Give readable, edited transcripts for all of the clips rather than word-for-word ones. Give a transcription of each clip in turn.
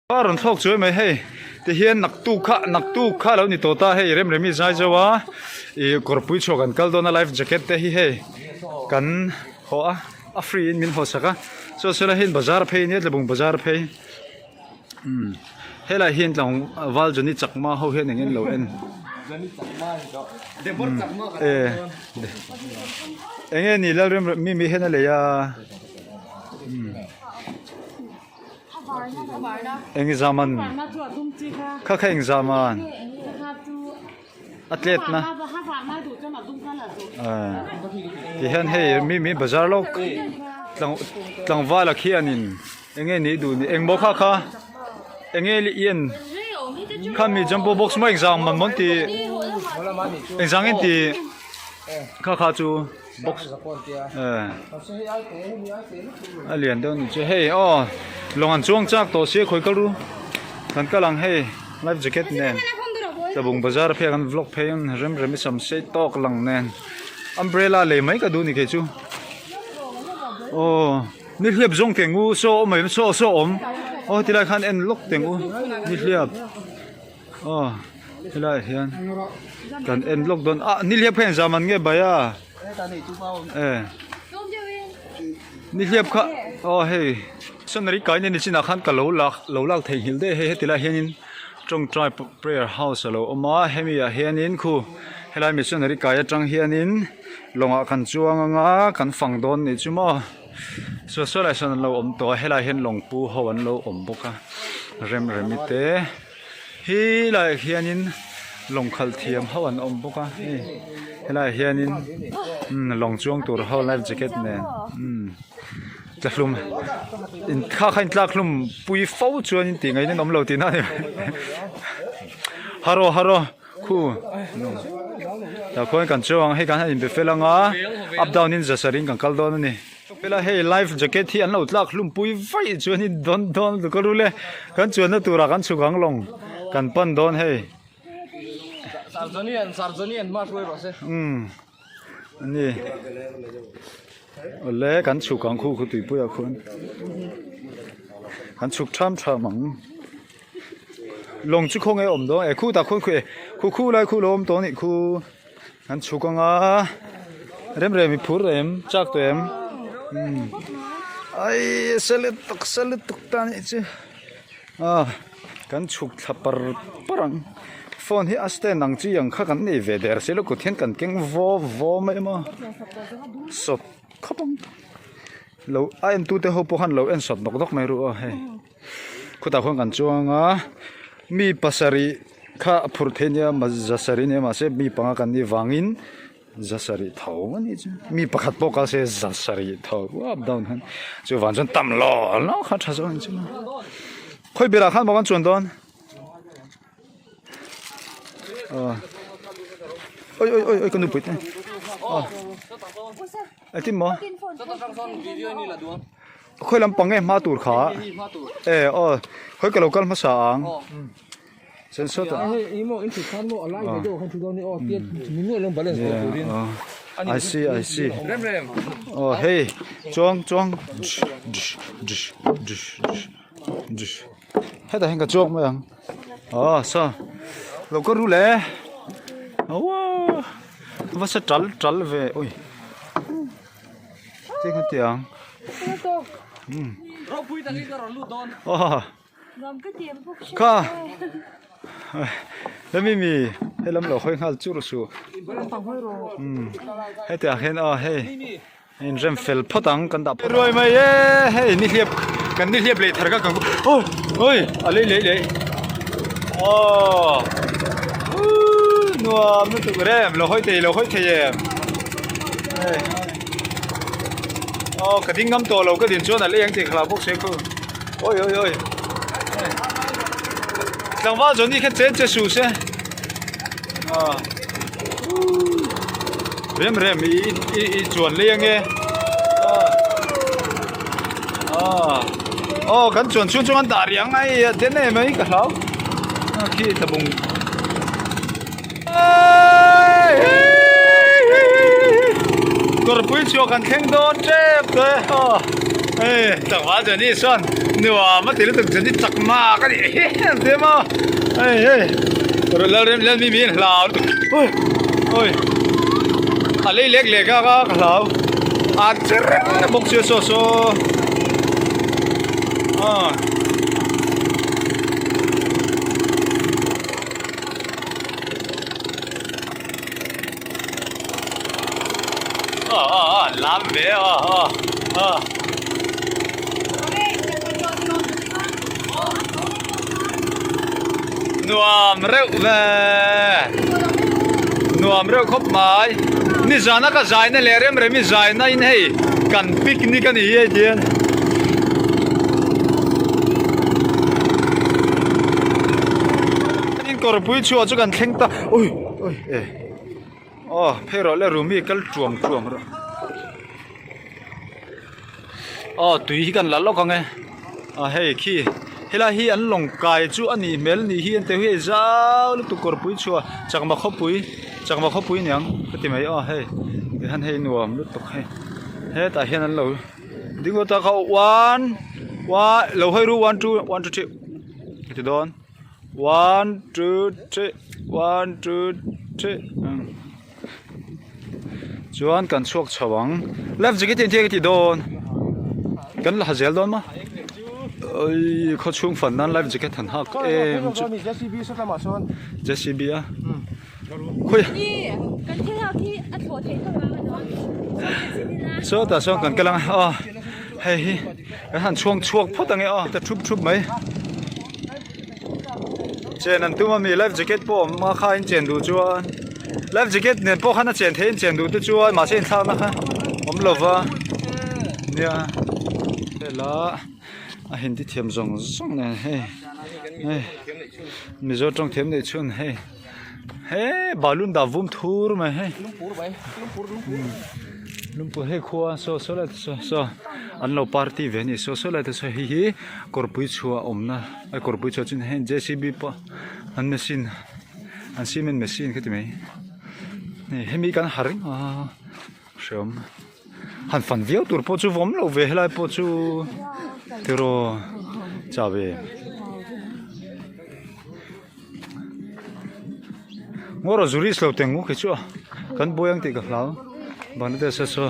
A rawn thlawk chuai mai hei tihian naktuk kha naktuk kha a lo ni tawh ta hei remremi zai zo a ih kawrpui chhuah kan kal dawn a life jacket te hi hei kan haw a a free in min haw sak a chuan sela hian bazar phei ania tlabung bazar phei umm helai hian tlangval Johnny Chakma ho hian eng nge an lo en e eng nge ni Lalremremi mi hian a lei a umm. Eng zaman kha kha eng zaman a tlet na ti hian hei mi mi bazar lawk tlangval a khianin eng nge nih duh ni eng maw kha kha eng nge i en kha mi jumbo box maw eng zang man mawn ti eng zang in ti kha kha chu. Box a lian deuh ni chu hei aw lawng an chuang chak tawh sia khawi kal ru kan kal ang hei life jacket nen tlabung bazar phei ah kan vlog phei ang rem rem i sam sei tawk lang nen umbrella lei mai ka duh ni kei chu aw nihliap zawng teng u saw awm em saw saw awm aw tilai khan en lawk teng u nihliap. Aw helaiah hian kan en lawk dawn ah nihliap kha engzam an nge bai a e nihliap kha aw hei missionary kai nen nichinah khan ka lo lak lo lak theihnghilh daih hei heti lai hianin tawngtai prayer house a lo awm a hemi ah hianin khu helai missionary kai atang hianin lawngah kan chuang anga kan fang dawn nih chu maw. Saw saw lai sawn an lo awm tawh a helai hian lawng pu ho an lo awm bawk a rem remi te hi laiah hianin lawng khalh thiam ho an awm bawk a hei helaiah hianin umm lawng chuang tur ho life jacket nen umm tla hlum in kha kha in tlak hlum pui fo chuan in tih ngaih in awm lo tihna a ni mai haraw haraw. Khu tah khuan kan chuang hei kan han inbe fel anga up down in zasar in kan kal dawn a ni pela hei life jacket hi an lo tlak hlum pui vaih chuan in dawn dawn lutuk a rul e kan chuanna turah kan chhuk ang lawng kan pan dawn hei umm ani awle kan chhuk ang khu khu tuipuiah khuan kan chhuk tham tham ang. Lawng chu khawnge a awm dawn e khu tah khuan khu e khu khu lai khu lo awm tawh a nih khu an chhuk anga rem rem i phur em chak tawh em umm ai sa lutuk sa lutuk ta nih chu a kan chhuk thla par par ang phone hi a stand ang chi ang kha kan nei ve der si lo kut hian kan keng vaw vaw mai emaw sawt khawp ang lo a en tute ho pawh khan lo en sawt nawk nawk mai ru aw hei. Khutah khuan kan chuang a mi pasarih kha a phurh theih nia zasarih nia mahse mi panga kan nih vangin zasarih tho a nih chu mi pakhat pawh kal se zasarih tho up down khan chuvang chuan tam lo lo kha tha zawk a ni chu khawi berah khan maw kan chuan dawn aw oi oi oi oi ka nupui te aw engtin maw. Khawi lampang nge hma tur kha e aw khawi ka lo kal hmasa ang chuan sawtah I see I see aw hei chuang chuang hetah hian ka chuang mai ang aw saw lo ka rul e aww va sa tal tal ve ui. Tin ka ti ang. Ropui takin ka rawn lut dawn. Aw. Kha. Hemi mi he lam lo hawi nghal chur suh. Um. Heti ang hian aw hei. In rem fel phawt ang kan dah phawt. Ruai mai e hei ni hliap kan ni hliap leh thar ka kan oi oi a lei lei lei. Aw. Nuam lutuk rem lo hawi thei lo hawi thei em. Aw ka ding ngam tawh lo ka din chuan a lei ang tih kha bawk se khu oi oi oi tlangval zawh ni kha chen che su se aw rem rem i i i chuan lei ange aw aw kan chuan chhung chuan an dah riang mai a den em mai ka hlau khi tlabung Kawrpui chhuah kan thleng dawn tep te aw. Hei tlangval Johnny chuan nuam a ti lutuk Johnny chakma ka nih hi an ti maw hei hei Lalrem Lalmimi an hlau lutuk ui ui a lei lek lek a ka hlau a che reng bawk sia saw saw ah. Aw aw aw lam ve aw aw aw. Nuam reuh ve nuam reuh khawp mai nizana ka zaina leh rem rem i zaina in hei kan picnic a ni hi hei tihian. Kawrpui chhuah chu kan thleng ta ui ui e. Aw phei rawh le Rumi kal tuam tuam rawh aw tui hi kan la lawk ang e a hei khi helai hi an lawng kai chu a nih hmel a nih hi ente hi hei zau lutuk kawrpui chhuah chakma khawpui chakma khawpui aniang ka ti mai aw hei tihian hei nuam lutuk hei hetah hian an lo ding lut a kha one one lo hawi ru one two one two three ka ti dawn. One two three one two three chuan kan chhuak chho ang life jacket hi engtin nge ka tih dawn kan la ha zel dawn maw awii khaw chhung fan nan life jacket han hak em chu J C B a khawi sawtah sawn kan kal ang a hei hi kan han chhuang chhuak phawt ang e aw ta thup thup mai. Chen an tum a mi life jacket pawh awm a kha in chen duh chuan life jacket nen pawh khan a chen theih in chen duh te chuan mahse inthlakna kha awm lo va nia hela a hindi thiam zawng zawng nen hei hei mizo tawng thiam neih chhun hei he balun dah vum thur mai hei lungpur hei khua saw saw lai te saw saw an lo party ve a ni saw saw lai te saw hei hi kawrpui chhuah awmna a kawrpui chhuah chuan heng J C B pawh an machine an cement machine kha ti mai hei hemi kan ha reng a hreawm han fan viau tur pawh chu vawm lo ve helai pawh chu tiraw chahve. Ngaw rawh zuris lo teng nguk hi chu a kan buai ang tih ka hlau Bangladesh a saw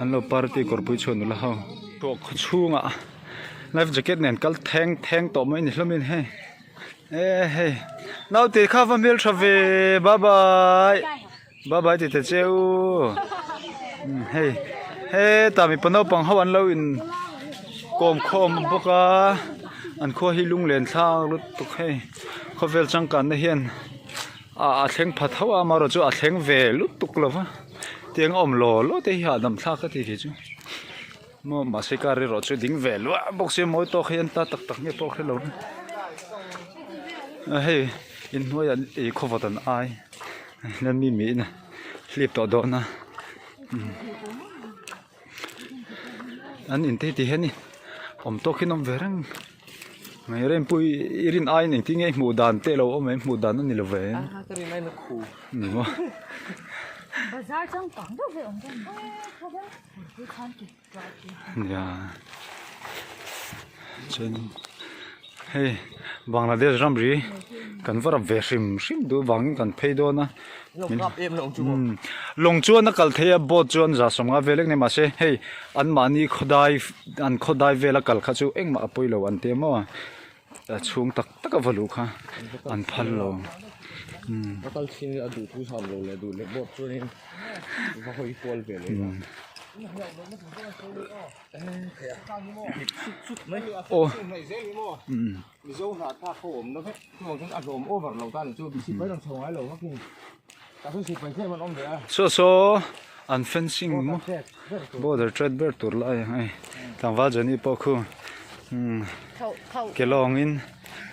an lo party kawrpui chhuah nula ho tawh khaw chhungah life jacket nen kal theng theng tawh mai ni hlawmin hei e hei naute kha va hmeltha ve bye bye bye bye ti ta che u hei hetah mipa naupang ho an lo in kawm khawm bawk a an khua hi lunglen thlak lutuk hei khawvel changkanna hian ah a thleng pha tho a amaherawhchu chu a thleng ve lutuk lo va tiang a awm law law te hi hahdam thlak ka ti kei chu. Maw mahse car erawh chu ding ve luah bawk sia mawi tawk hi an ta tak tak nge pawh hre lo a hei inhnuaiah ih khawvawt an ai hian mi miin a hlip tawh dawn a an inte ti hian awm tawk hi an awm ve reng mai rempui i rin aiin engtin nge i hmuh dan te lo awm em hmuh dan a ni lo ve ni maw. Nia chuan hei Bangladesh ramri kan va rap ve hrim hrim duh vangin kan phei dawn a lawng chuan a kal thei a boat chuan za sawmnga vel lek ni mahse hei anmahni khawdai an khawdai vela kal kha chu engmah a pawi lo an ti maw a chhung tak tak a va luh kha an phal lo. Saw saw an fencing maw border trade ber tur lai hei tlangval Johnny pawh khu ke lawngin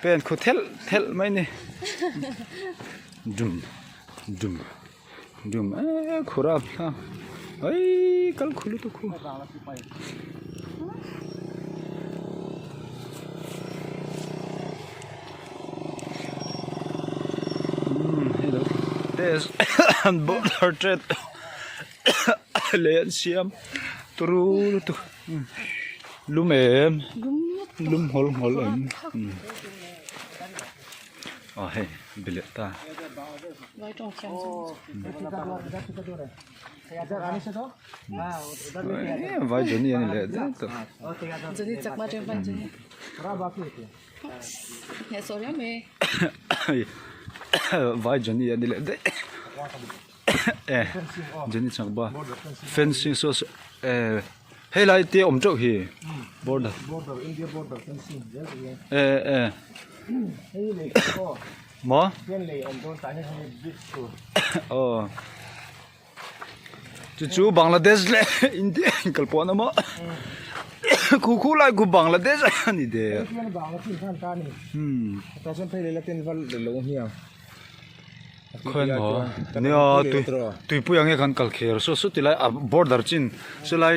pen khu thelh thelh mai a ni dum dum. Dum eee khur a a aii kal khu lutuk khu. Umm hei lo test an border trade leh an siam turu lutuk. Lum em? Lum nghawl nghawl em? Aw hei bi leh ta. Vai Johnny a ni leh daih tawh. Vai Johnny a ni leh daih. E Johnny chakba fencing saw saw e helai te awm teuh hi border border India border fencing zel te hian e e hei lei aw maw hian lei awm dawn tah hian hei bridge tur aw chu chu Bangladesh leh India inkal pawh an awm a khu khu lai khu Bangladesh a ni der hian Bangladesh khan ta ni hmm tah chuan phei leh la ten val lo hmiang Khawi maw nia tui tuipui ang nge kan kal kher saw saw tilai a border chin sawlai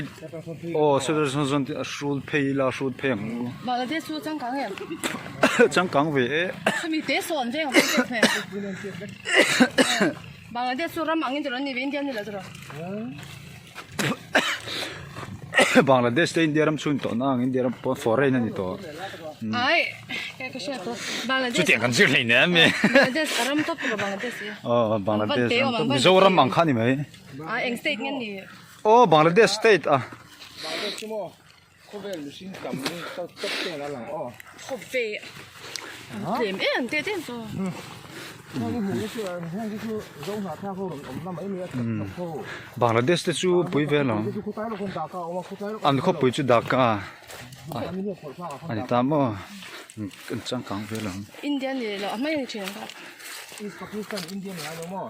aw sawlai sawn sawn a hrul phei ila a hrul phei ang u Bangladesh chu changkang em changkang ve e chumi te sawn veng Bangladesh chu ram angin tawrh an ni ve India ni lo tawrh Bangladesh te India ram chhun tawh na ang India ram pawh foreign a ni tawh. Ai ka ka hriat tawh Bangladesh Chutiang kan zir hlein em mi. Bangladesh a ram tawp tawh Bangladesh hi. Aw Bangladesh ram tawp Mizoram ang kha ni mai. A eng state nge ni? Aw Bangladesh state a. Bangladesh chu maw khawvel mihring tam hi top ten a lang aw. Khawvel tlem em te te chu. Bangladesh te chu pui ve lo an khawpui chu Dhaka a ni ta maw an changkang ve lo. India ni lo a hmai a ni thin ang kha. East Pakistan India ni ngai lo maw?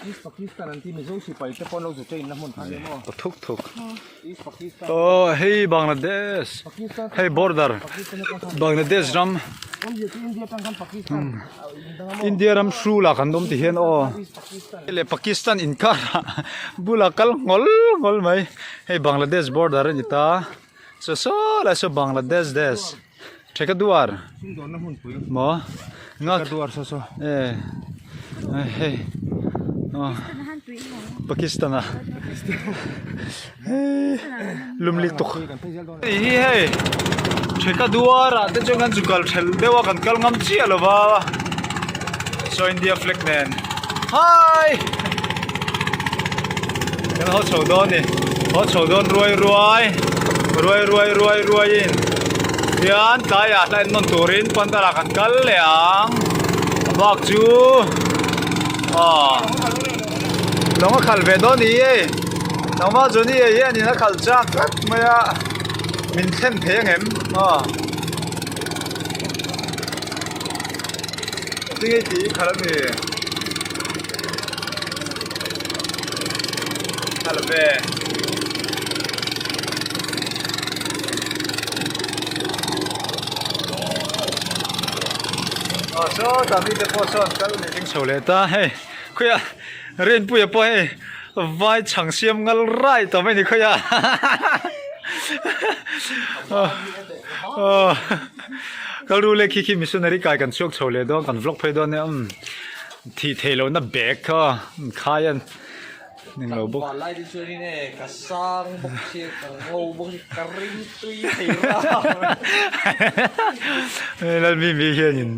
East Pakistan an ti Mizo sipai te pawh an lo zu train na hmun kha ani maw? Aw thuk thuk. East Pakistan. Aw hei Bangladesh. Hei border. Bangladesh ram. India ram hrul ah kan awm ti hian aw. Leh Pakistan inkar ah bulah kal nghawl nghawl mai. Hei Bangladesh border a ni ta. Saw saw lai saw Bangladesh desh. Theka duar. Maw. Nga duar saw saw. E. Hei. Aw. Pakistan a. Hei. Lumli tuk. Hei hi hei. Theka duar ah te chuan kan chu kal thel deuh a kan kal ngam chiah lo va. Saw India flag nen. Hi. Kan haw chho dawn ni. Haw chho dawn ruai ruai. Ruai ruai ruai ruai in. Hian tlaiah hla en nawn turin pandal ah kan kal leh ang. A bak chu aw lawng a khal ve dawn ni e. Tlangval Johnny ah hianin a khal chak tlat mai a. Min thlen thei ang em? Aw. Tinge tih i khalh ami? Khalh ve. Aw sawtah mite pawh sawn kal ni ding chho leh ta hei khawiah Rinpuia pawh hei vai chhang siam ngal rai tawh mai ni khawiah aw. Kal ru leh khi khi missionary kai kan chhuak chho leh dawn kan vlog phei dawn nia umm thih theih loh na bag kha khai a ning lo bawk. Vanlai te chuanin e ka sang bawk sia ka ngo bawk sia ka ring tui thei rang. Lalmi mi hianin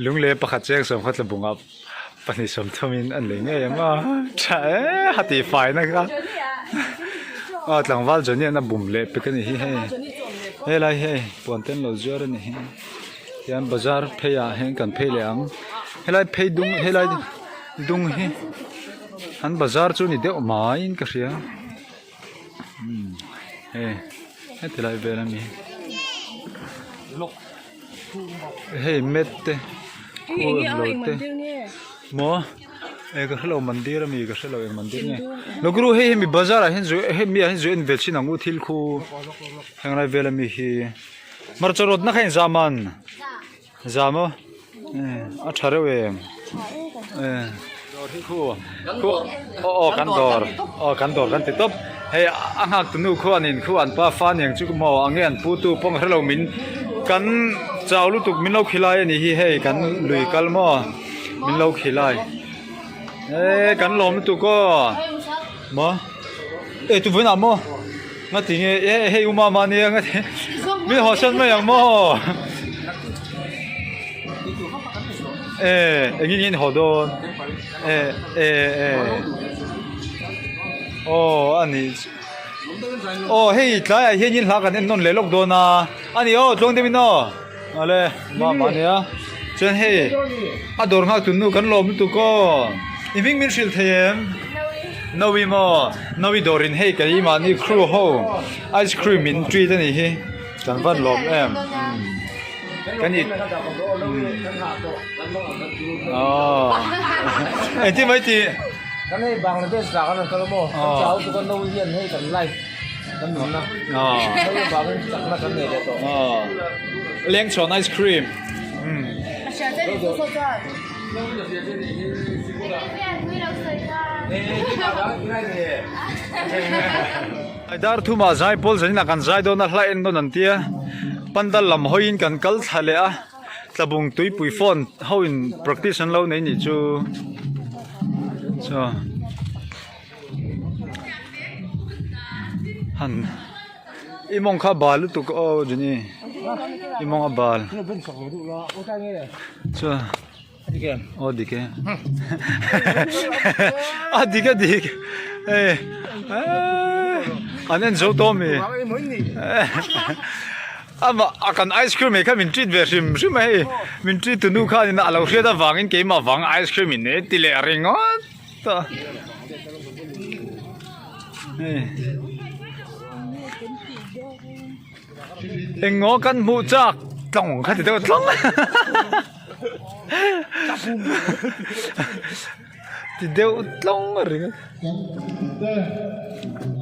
lungleh pakhat cheng sawmkhat la bungah pahnih sawmthumin an lei ngei ang a tha e ha tih fai na kha aw tlangval Johnny an a bum leh pek a ni hi hei helai hei puan te an lo zuar a ni hi tian bazar phei ah hian kan phei leh ang helai phei dung helai dung hi an bazar chu ni deuh maiin ka hria umm hei heti lai vel a ni hei mat te khawl lo te maw e ka hrelo mandir ami ka hrelo eng mandir nge lo guru hei hemi bazar ah hian zu hemi ah hian zu en ve chin ang u thil khu heng lai vel ami hi hmarcha rawt na kha in zam an zam aw a tha reuh em e dawr hi khu khu aw aw kan dawr aw kan dawr kan ti tawp hei a nghak tu nu khuan in khu an pa fa niang chu maw ang nge an pu tu pawh ka hrelo min kan chau lutuk min lo khilai a nih hi hei kan lui kal maw min lo khilai e kan lawm lutuk aw maw e tu vawiinah maw. Ngati nge e hei u mama nia ngati min haw san mai ang maw e engin nge in haw dawn e e e aw a ni aw hei tlaiah hian in hla kan en nawn leh lawk dawn a a ni aw tluang deuhin aw awle mama nia chuan hei a dawr nghak tun nu kan lawm lutuk aw i hming min hrilh thei em. Nawi maw Nawi dawrin hei ka i mahni crew ho ice cream in treat a nih hi kan van lawm em kan i aww engtin mai tih kan hei Bangladesh lah kan rawn kal maw kan chau chu kan Nawi hian hei kan life kan nunna Nawi vangin chakna kan nei leh tawh aww lengchhawn ice cream Dar thumah zai pawl zanin ah kan zai dawn a hla en dawn an tia pandal lam hawiin kan kal thla leh a tlabung tuipui phone ho in practice an lo nei nih chu chaw han i mawng kha bal lutuk aw Jenny i mawng a bal chuan. Aw dik e a dik a dik e an en zo tawh mi ama a kan ice cream ei kha min treat ve hrim hrim a hei min treat tu nu khanin a lo hriat avangin keimah vang ice cream in e ti leh ringawt a hei. Eng ngaw kan hmuh chak tlawng kha ti deuh tlawng ti deuh tlawng a ring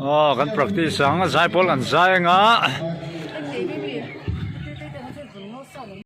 aw kan practice ang zai pawl kan zai anga.